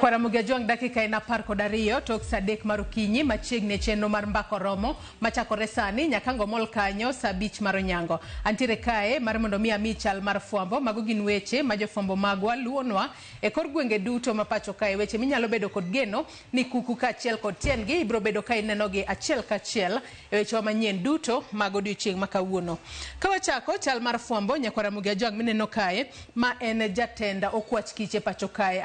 Kwaramogi Ajwang' dakika en 12 tok saa 3 mar okinyi machiegni e chenro mar mbaka oromo machakore sani nyaka ngomol kanyo saa 5 mar onyango. Antiere kae mar mondo mi ami chal mar fwambo. Mago gin weche ma jofwambo magwa luwonwa e kor gwenge duto ma pacho kae, weche minyalo bedo kod geno ni kuku kaachiel kod tiendgi ibiro bedo ka inenogi achiel kachiel e wechewa manyien duto mag odiochieng' ma kawuono. Ka wachako chal mar fwambo, nyakwar Ramogi Ajwang' mineno kae ma en jatend okwach kiche pacho kae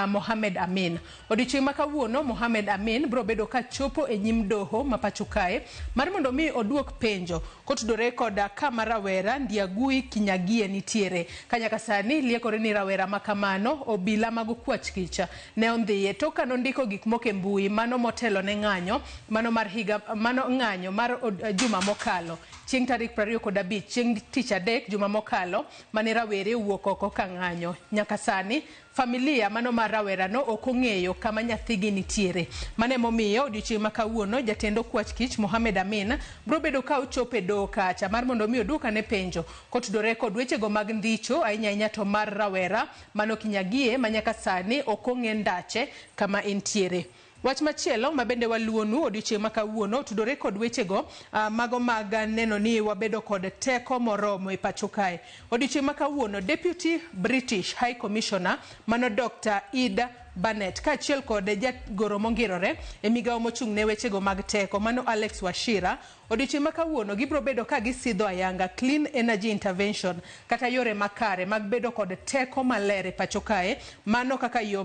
Mohamed Amin. Odiochieng' ma kawuono Mohamed Amin biro bedo ka chopo e nyim doho ma pacho kae mar mondo mi oduok penjo kotudore koda kama rawera Ndiagui Kinyagie nitiere. Ka nyaka sani liekore ni rawera ma kamano obila mag okwach kich ne ondhiye tok ka nondiko gik moko e mbui mano motelo ne ng'anyo mano mar higa mano ng'anyo mar juma mokalo chieng' tarik 25 chieng' tich adek juma mokalo mane rawere owuok oko ka ng'anyo. Nyaka sani familia mano mar rawerano ok ong'eyo kama nyathigi nitiere. Mano emomiyo odiochieng' ma kawuono jatend okwach kich Mohamed Amin biro bedo ka ochopo e doho kacha mar mondo mi oduok ane penjo kotudore kod wechego mag ndicho ahinya ahinya to mar rawera mano Kinyagie ma nyaka sani ok ong'e ndache kama entiere. Wach machielo ma bende waluwonu odiochieng' ma kawuono otudore kod wechego mago mag neno ni wabedo kod teko moromo e pacho kae. Odiochieng' ma kawuono Deputy British High Commissioner mano Dr. Ida Barnett kaachiel kod jagoro mongirore e migawo mochung' ne wechego mag teko mano Alex Wachira odiochieng' ma kawuono gibiro bedo ka gisidho ayanga Clean Energy Intervention kata yore makare mag bedo kod teko maler e pacho kae mano kaka yo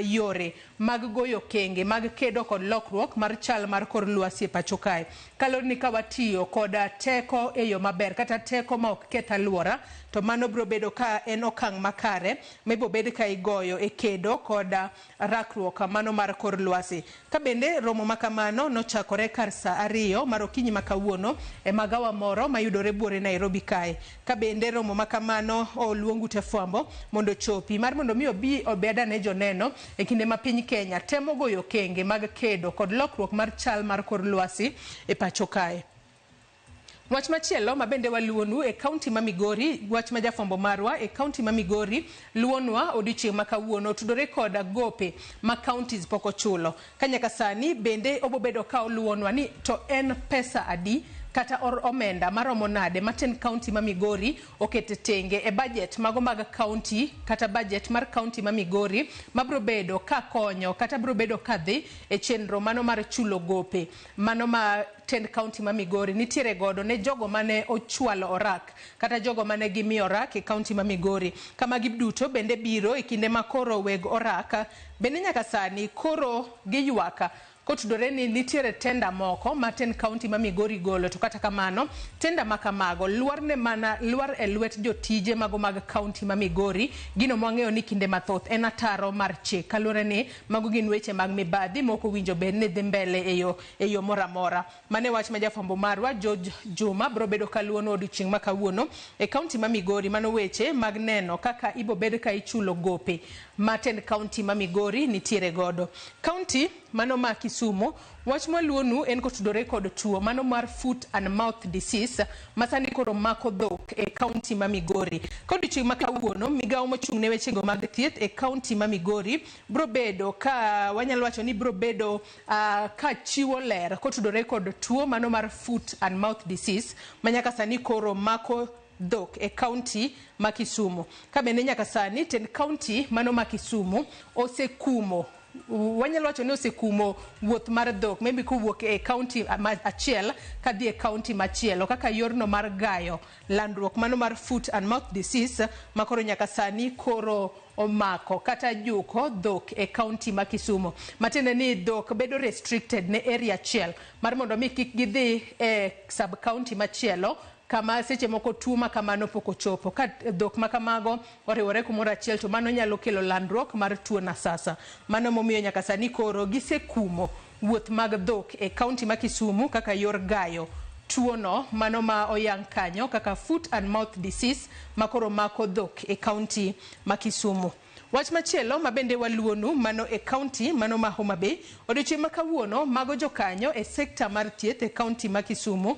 yore mag goyo kenge mag kedo kod lokruok mar chal mar kor lwasi e pacho kae. Kaluwore ni ka watiyo kod teko e yo maber kata teko ma ok keth alwora to mano biro bedo ka en okang' makare ma ibiro bed ka igoyo e kedo kod rakruok mano mar kor lwasi. Ka bende romo ma kamano nochakore kar saa 2 mar okinyi ma kawuono e magawa moro mayudore buore Nairobi kae. Ka bende romo ma kamano oluong ute fwambo mondo ochopi mar mondo mi obi obedane joneno e kinde ma piny Kenya temo goyo kenge mag kedo kod lokruok mar chal mar kor lwasi e pacho kae. Wach machielo ma bende waluwonu e kaunti ma Migori, wach ma jafwambo marwa e kaunti ma Migori luwonwa odiochieng' ma kawuono otudore kod gope ma counties pok ochulo. Ka nyaka sani bende obobedo ka oluwonwa ni to en pesa adi kata omenda maromo nade ma tend kaunti ma Migori okete tenge e budget mago mag kaunti kata budget mar kaunti ma Migori mabiro bedo ka konyo kata biro bedo ka dhi e chenro mano mar chulo gope mano ma tend kaunti ma Migori nitiere godo ne jogo mane ochwalo orak kata jogo mane gimiyo orak e kaunti ma Migori. Kama giduto bende biro e kinde ma koro weg orak bende nyaka sani koro giywak kotudore ni nitiere tenda moko ma tend kaunti ma Migori golo to kata kamano tenda ma kamago lwar ne mana lwar e lwet jotije mago mag kaunti ma Migori, gino mwang'eyo ni kinde mathoth en ataro mar chik kaluwore ni mago gin weche mag mibadhi mok owinjo bed ni dhi mbele e yo moro amora. Mane wach ma jafwambo marwa George Juma biro bedo kaluwono odiochieng' ma kawuono e kaunti ma Migori. Mano weche mag neno kaka ibo bed ka ichulo gope ma tend kaunti ma Migori nitiere godo. Kaunti mano ma Kisumu, wach mwaluwonu en kotudore kod tuo mano mar foot and mouth disease ma sani koro mako dhok e kaunti ma Migori. Ka odiochieng' ma kawuono, migawo mochung' ne wechego mag thieth e kaunti ma Migori biro bedo ka wanyalo wacho ni biro bedo ka chiwo ler kotudore kod tuo mano mar foot and mouth disease ma nyaka sani koro mako dhok e kaunti ma Kisumu. Ka bende nyaka sani tend kaunti mano ma Kisumu osekumo, wanyalo wacho ni osekumo wuoth mar dhok maybe kowuok e kaunti achiel kadhi e kaunti machielo kaka yorno mar gayo landruok mano mar foot and mouth disease ma koro nyaka sani koro omako kata juko dhok e kaunti ma Kisumu. Matiende ni dhok bedo restricted ne area achiel mar mondo mi kik gidhi e sub county machielo kama seche moko tuo ma kamano pok ochopo. Ka dhok ma kamago oriwore kumoro achiel to mano nyalo kelo landruok mar tuo na sasa. Mano momiyo nyaka sani koro gisekumo wuoth mag dhok e kaunti ma Kisumu kaka yor gayo tuono mano ma oyang kanyo kaka foot and mouth disease ma koro mako dhok e kaunti ma Kisumu. Wach machielo mabende waluonu mano e kaunti mano ma Homa Bay, odiochieng' ma kawuono mago jokanyo e sekta mar thieth e kaunti ma Kisumu,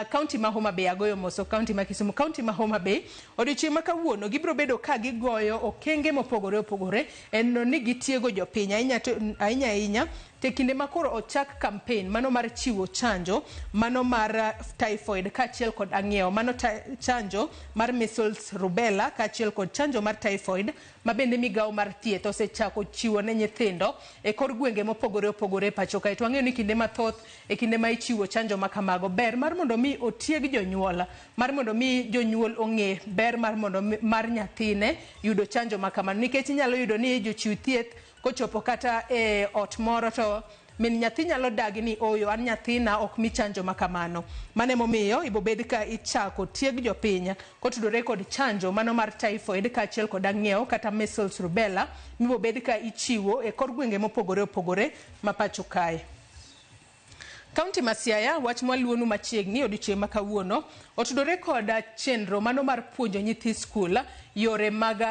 kaunti ma Homa Bay, agoyo moso kaunti ma Kisumu, kaunti ma Homa Bay, odiochieng' ma kawuono gibiro bedo ka gigoyo okenge mopogore opogore en no ni gitiego jopiny ahinya ahinya ahinya te kinde ma koro ochak campaign mano mar chiwo chanjo mano mar typhoid kaachiel kod ang'iewo mano chanjo mar measles rubella kaachiel kod chanjo mar typhoid ma bende migawo mar thieth osechako chiwo ne nyithindo e kor gwenge mopogore opogore e pacho kae. To wang'eyo ni kinde mathoth e kinde ma ichiwo chanjo ma kamago, ber mar mondo mi otieg jonyuol, mar mondo mi jonyuol ong'e ber mar mondo mar nyathine yudo chanjo ma kamano, nikech inyalo yudo ni jochiw thieth kochopo kata e ot moro to min nyathi nyalo dagi ni oyo an nyathina ok mi chanjo ma kamano. Mano emomiyo ibobed ka ichako tieg jopiny kotudore kod chanjo mano mar typhoid kaachiel kod ang'iewo kata measles rubella mibobed ka ichiwo e kor gwenge mopogore opogore ma pacho kae. Kaunti ma Siaya, wach mwaluonu machiegni odiochieng' ma kawuono otudore kod chenro mano mar puonjo nyithi skul yore mag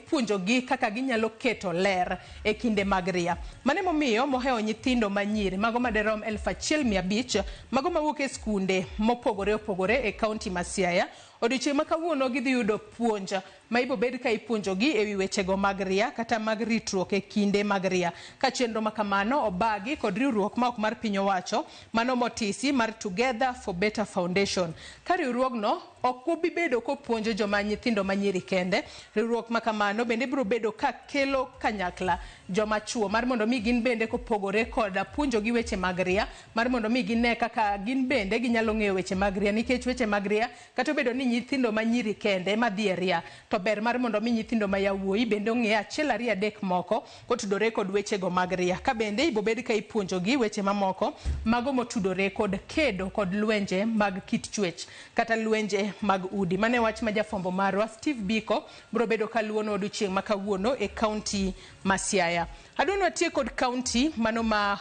puonjogi kaka ginyalo keto ler e kinde mag ria. Mano emomiyo mohewo nyithindo manyiri mago maderom 1500 mago mawuok e skunde mopogore opogore e kaunti ma Siaya, odiochieng' ma kawuono gidhi yudo puonj ma ibobed ka ipuonjogi ewi wechego mag ria kata mag ritruok e kinde mag ria. Ka chenro ma kamano obagi kod riwruok ma ok mar piny owacho mano motisi mar Together for Better Foundation. Ka riwruogno ok obi bedo kopuonjo joma nyithindo manyiri kende, riwruok ma kamano bende biro bedo ka kelo kanyakla joma chuo mar mondo mi gin bende kopogore kod puonjogi weche mag ria, mar mondo mi gine kaka gin bende ginyalo ng'eyo weche mag ria, nikech weche mag ria kata obedo ni nyithindo manyiri kende ema dhi e ria, to ber mar mondo mi nyithindo ma yawuoyi bende ong'e achiel ariyo adek moko kotudore kod wechego mag ria. Ka bende ibobed ka ipuonjogi weche mamoko mago motudore kod kedo kod lwenje mag kit chwech kata lwenje mag udi. Mano e wach ma jafwambo marwa Steve Biko biro bedo kaluwono odiochieng' ma kawuono e kaunti ma Siaya. Adwa watiek kod kaunti mano ma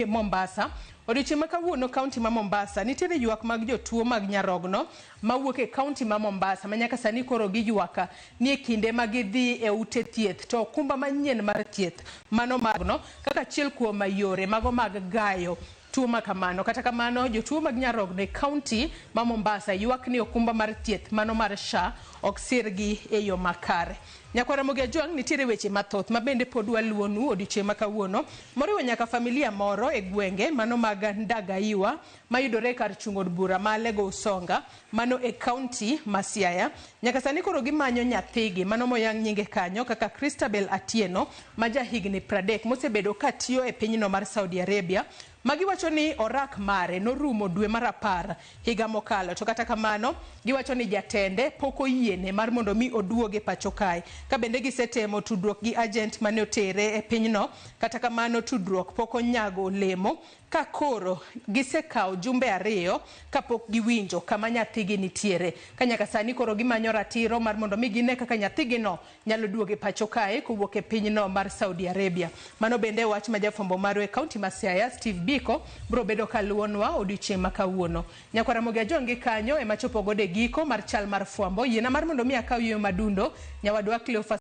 Mombasa. Odiochieng' ma kawuono kaunti ma Mombasa nitiere ywak mag jotuo mag nyarogno mawuok e kaunti ma Mombasa ma nyaka sani koro giywak ni e kinde ma gidhi e ute thieth to okumba manyien mar thieth mano magno kaka achiel kuom yore mago mag gayo tuo ma kamano. Kata kamano jotuo mag nyarogno e kaunti ma Mombasa ywak ni okumba mar thieth mano mar SHA ok sirgi e yo makare. Nyakwara Ramogi Ajwang' nitiere weche mathoth ma bende pod waluonu odiochieng' ma kawuono moriwo nyaka familia moro e gwenge mano mag Ndagaiwa mayudore kar chung' od bura ma Alego Usonga mano e kaunti ma Siaya. Nyaka sani koro gimanyo nyathigi mano moyang nyinge kanyo kaka Christabel Atieno ma ja higni 30 mosebedo ka tiyo e pinyno mar Saudi Arabia. Magiwacho ni orak mare norumo dwe mar 10 higa mokalo, to kata kamano giwacho ni jatende pok oyiene mar mondo mi oduoge pacho kae. Ka bende gisetemo tudruok gi agent mane otere e pinyno, kata kamano tudruok pok onyago olemo ka koro gisekawo jumbe 2 kapok giwinjo kama nyathigi nitiere. Ka nyaka sani koro gimanyo ratiro mar mondo mi gine kaka nyathigino nyalo duogo e pacho kae kowuok e pinyno mar Saudi Arabia. Mano bende wach ma jafwambo marwa e kaunti ma Siaya Steve Biko biro bedo kaluwonwa odiochieng' ma kawuono. Nyakwara Ramogi Ajwang' gi kanyo ema chopo godo e giko mar chal mar fwambo. Yiena mar mondo mi akaw yueyo madundo nyawadwa Cleophas.